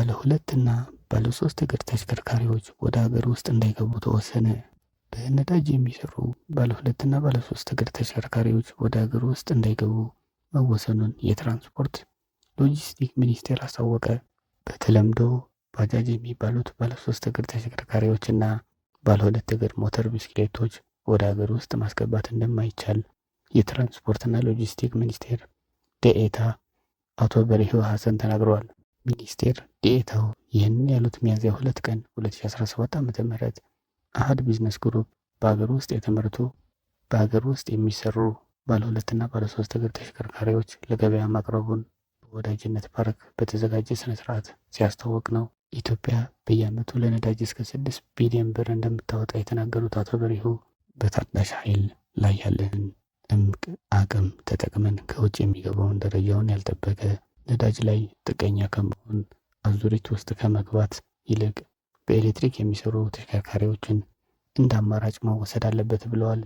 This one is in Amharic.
ባለ ሁለት እና ባለ ሶስት እግር ተሽከርካሪዎች ወደ ሀገር ውስጥ እንዳይገቡ ተወሰነ። በነዳጅ የሚሰሩ ባለ ሁለትና ባለ ሶስት እግር ተሽከርካሪዎች ወደ ሀገር ውስጥ እንዳይገቡ መወሰኑን የትራንስፖርት ሎጂስቲክ ሚኒስቴር አስታወቀ። በተለምዶ ባጃጅ የሚባሉት ባለ ሶስት እግር ተሽከርካሪዎችና ባለ ሁለት እግር ሞተር ብስክሌቶች ወደ ሀገር ውስጥ ማስገባት እንደማይቻል የትራንስፖርትና ሎጂስቲክ ሚኒስቴር ዴኤታ አቶ በሪሁ ሀሰን ተናግረዋል። ሚኒስቴር ዴኤታው ይህንን ያሉት ሚያዝያ 2 ቀን 2017 ዓ.ም አሃድ ቢዝነስ ግሩፕ በሀገር ውስጥ የተመረቱ፣ በሀገር ውስጥ የሚሰሩ ባለ ሁለትና ባለ ሶስት እግር ተሽከርካሪዎች ለገበያ ማቅረቡን በወዳጅነት ፓርክ በተዘጋጀ ስነ ስርዓት ሲያስተዋውቅ ነው። ኢትዮጵያ በየዓመቱ ለነዳጅ እስከ 6 ቢሊዮን ብር እንደምታወጣ የተናገሩት አቶ በሪሁ፣ በታዳሽ ኃይል ላይ ያለንን እምቅ አቅም ተጠቅመን ከውጭ የሚገባውን ደረጃውን ያልጠበቀ ነዳጅ ላይ ጥገኛ ከመሆን አዙሪት ውስጥ ከመግባት ይልቅ በኤሌክትሪክ የሚሰሩ ተሽከርካሪዎችን እንደ አማራጭ መወሰድ አለበት ብለዋል።